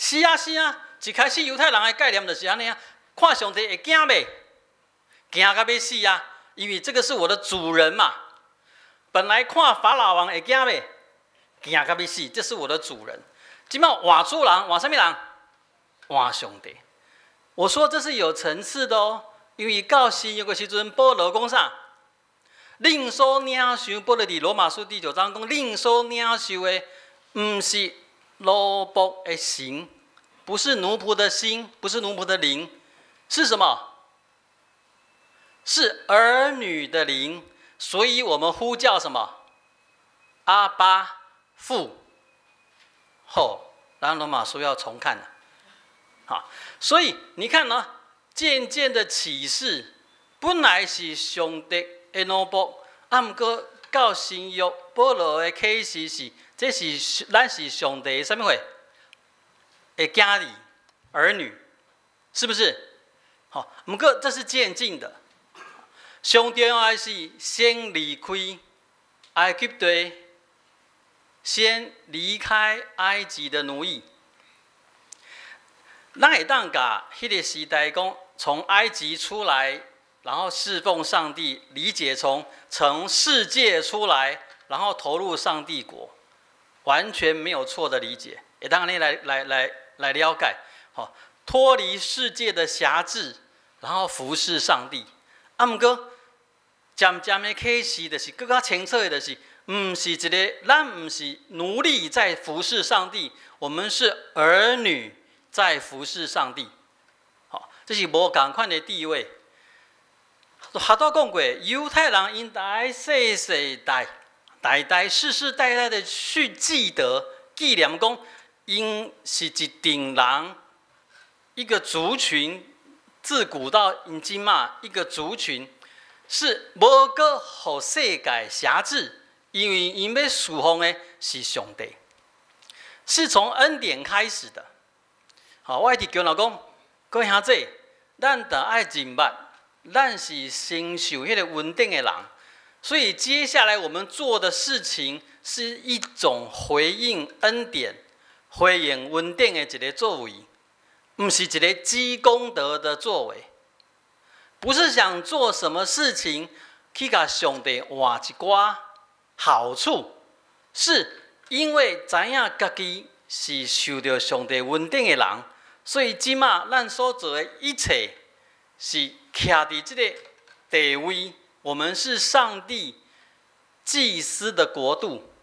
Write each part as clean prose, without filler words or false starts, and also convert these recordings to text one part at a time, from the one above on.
是啊是啊，一開始猶太人的概念就是按呢啊，看上帝會驚袂？驚甲欲死啊！因為這個是我的主人嘛。本來看法老王會驚袂？驚甲欲死，這是我的主人。這擺換主人，換啥物人？換上帝。我說這是有層次的哦，因為到新約的時陣，保羅講啥？恁所領受，保羅佇羅馬書第九章講，恁所領受的，毋是奴僕的心，不是奴僕的心，不是奴僕的靈，是什麼？是兒女的靈，所以我們呼叫什麼？阿爸父。好，然後羅馬書要重看了。好，所以你看呢，漸漸的啟示，本來是上帝的奴僕，啊，毋過到新約保羅的啟示是，這是咱是上帝的啥物貨？的囝兒兒女，是不是？好，毋過這是漸進的。上重要的是先離開埃及地，先離開埃及的奴役。咱會當共彼個時代講，從埃及出來，然後侍奉上帝，理解從世界出來，然後投入上帝國，完全沒有錯的理解。會當按呢來了解，好，脫離世界的轄制，然後服侍上帝。啊，毋過漸漸的啟示，就是閣較清楚的，就是毋是一個，咱毋是奴隸在服侍上帝，我們是兒女在服侍上帝。好，這是無仝款的地位。頭拄講過，猶太人𪜶愛世世代代代世世代代的去記得紀念，講𪜶是一陣人，一個族群，自古到今嘛，一個族群是無閣予世界轄制，因為𪜶欲侍奉的是上帝，是從恩典開始的。好，我一直強調講，各位兄弟，咱著愛認捌，咱是承受彼個恩典的人，所以接下來我們做的事情是一種回應恩典、回應恩典的一個作為，毋是一個積功德的作為，不是想做什麼事情去共上帝換一寡好處，是因為知影家己是受著上帝恩典的人，所以這馬咱所做的一切是徛佇這個地位，我們是上帝祭司的國度，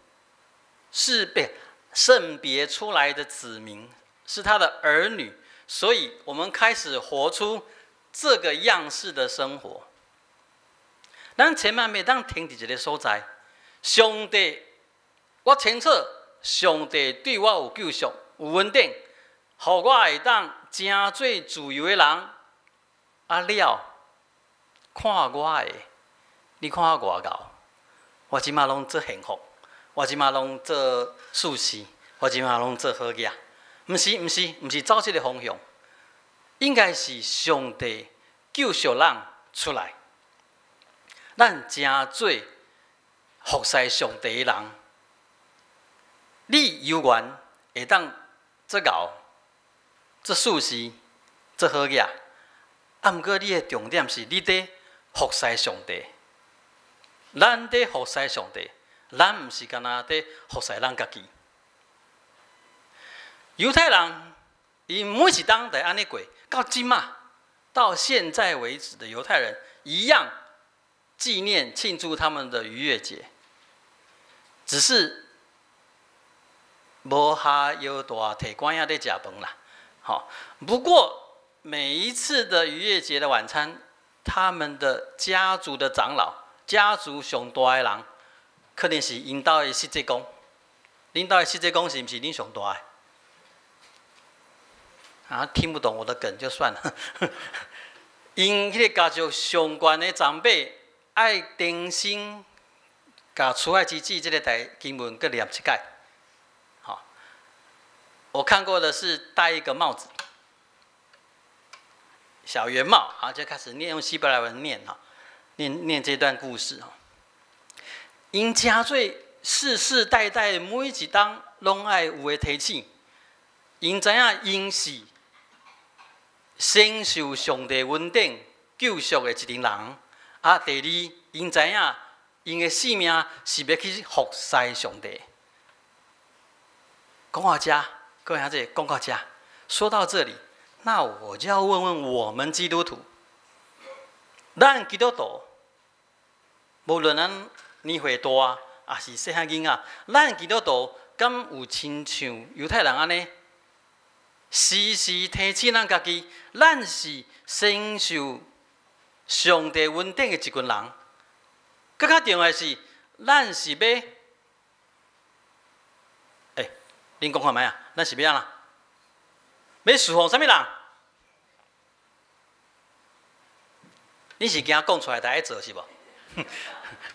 是被聖別出來的子民，是他的兒女，所以我們開始活出這個樣式的生活。咱千萬袂當停佇一個所在，上帝，我清楚，上帝對我有救贖、有恩典，予我會當成做自由的人。啊了，看我的，你看我偌𠢕，我這馬攏做幸福，我這馬攏做術士，我這馬攏做好額。毋是，毋是，毋是走這個方向，應該是上帝救贖咱出來，咱成做服侍上帝的人。你猶原會當做𠢕、做術士、做好額，啊，毋過你的重點是你佇服侍上帝。咱佇服侍上帝，咱毋是干焦佇服侍咱家己。猶太人，𪜶每一冬都按呢過，到這馬，到現在為止的猶太人一樣紀念慶祝他們的逾越節，只是無哈猶大提罐仔咧食飯啦。好，不過每一次的逾越節的晚餐，他們的家族的長老、家族上大的人，可能是𪜶兜的實際公。恁兜的實際公是毋是恁上大的？啊，聽不懂我的梗就算了。𪜶彼個家族上懸的長輩愛重新共出埃及記這個台經文閣念一擺。好，我看過的是戴一個帽子，小圓帽，啊，就開始念用希伯來文念哈，念念這段故事哈。𪜶成做世世代代每一冬攏愛有的提醒。𪜶知影𪜶是承受上帝恩典救贖的一群人。啊，第二，𪜶知影𪜶的性命是欲去服侍上帝。講到遮，各位兄弟，講到遮，說到這裡，那我就要問問我們基督徒，咱基督徒，無論咱年歲大，抑是細漢囡仔，咱基督徒敢有親像猶太人按呢，時時提醒咱家己，咱是承受上帝恩典的一群人。閣較重要的是，咱是欲，欸，恁講看覓啊？咱是欲按怎？欲事奉啥物人？你是驚講出來就愛做是無？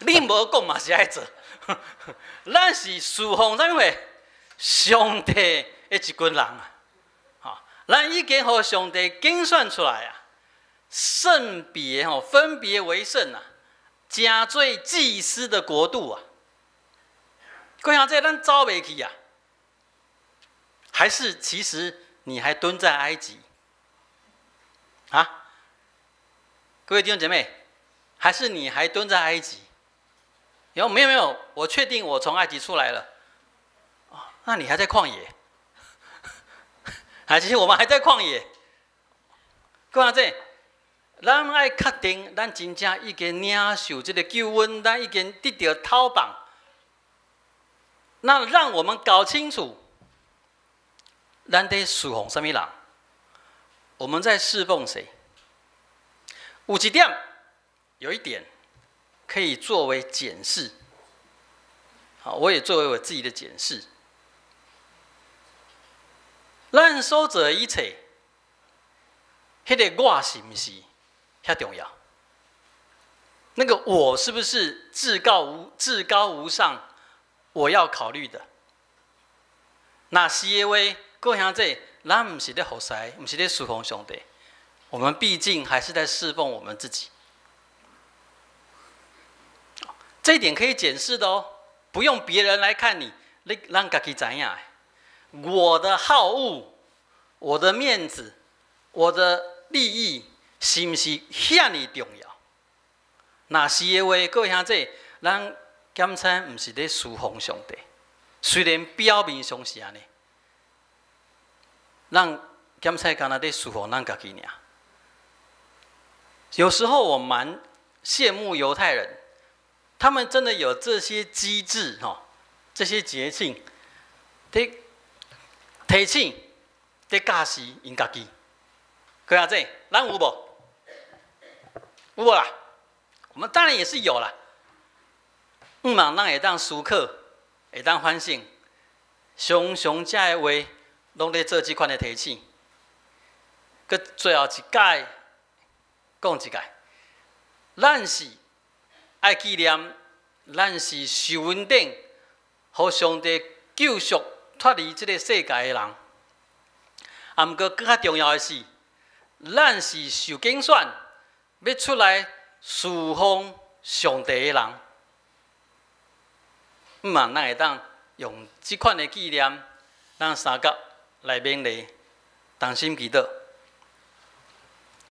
你無講嘛是愛做。咱是事奉啥物貨？上帝的一群人啊！吼，咱已經予上帝揀選出來啊，聖別吼，分別為聖啊，成做祭司的國度啊。各位兄弟，咱走袂去啊？還是其實你還蹲在埃及？啊？各位弟兄姐妹，還是你還蹲在埃及？有沒有？沒有，我確定我從埃及出來了。哦，那你還在曠野？還是我們還在曠野？各位兄弟，咱愛確定，咱真正已經領受這個救恩，咱已經得著頭放。那讓我們搞清楚，咱佇事奉啥物人？我們在侍奉誰？有一點，有一點可以作為檢視。好，我也作為我自己的檢視。咱所做的一切，彼個我是毋是遐重要？那個我是不是至高無上？我要考慮的。若是的話，各位兄弟，咱毋是咧服侍，毋是咧事奉上帝。我們畢竟還是在侍奉我們自己。這一點可以檢視的哦，不用別人來看你，你咱家己知影。我的好惡，我的面子，我的利益，是毋是遐爾重要？若是的話，各位兄弟，咱檢查毋是咧事奉上帝，雖然表面上是按呢，咱檢查敢若咧事奉咱家己爾。有時候我蠻羨慕猶太人，他們真的有這些機制，吼，這些節慶，佇提醒、佇教示𪜶家己。各位兄弟，咱有無？有無啦？我們當然也是有啦。毋望咱會當思考，會當反省，常常這个話，攏咧做這款的提醒。閣最後一擺講一擺，咱是愛紀念，咱是受恩典，予上帝救贖脫離這个世界的人。啊，毋過閣較重要的是，咱是受揀選，欲出來事奉上帝的人。毋望咱會當用這款的紀念，咱相佮來勉勵，同心祈禱。